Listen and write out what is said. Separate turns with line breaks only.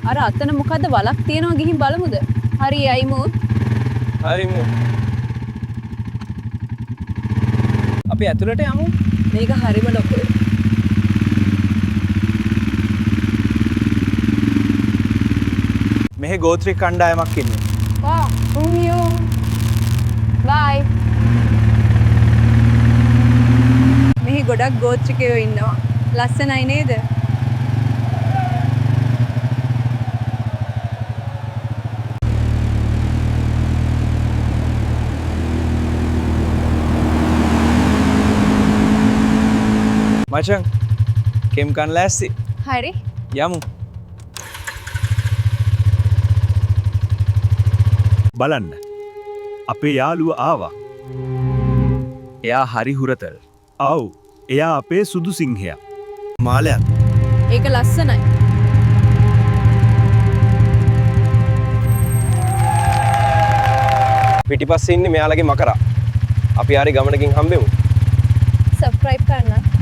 අර අතන මොකද්ද වලක් තියෙනවා ගිහින් බලමුද? හරි යයිමු.
හරිමු. අපි ඇතුළට යමු.
මේක හරිම ලොකුයි.
මෙහෙ ගෝත්‍රික කණ්ඩායමක් ඉන්නේ.
වා, උමියෝ. බයි. මෙහි ගොඩක් ගෝත්‍රිකයෝ ඉන්නවා. ලස්සනයි නේද?
මචං කෙම් කන්න ලෑස්ති.
හරි.
යමු.
බලන්න. අපේ යාළුව ආවා.
එයා හරි හුරතල්.
ඔව්. එයා අපේ සුදු සිංහයා.
මාලයක්.
ඒක ලස්සනයි.
පිටිපස්සේ ඉන්නේ මෙයාලගේ මකරා. අපි හරි ගමනකින් හම්බෙමු.
සබ්ස්ක්‍රයිබ් කරන්න.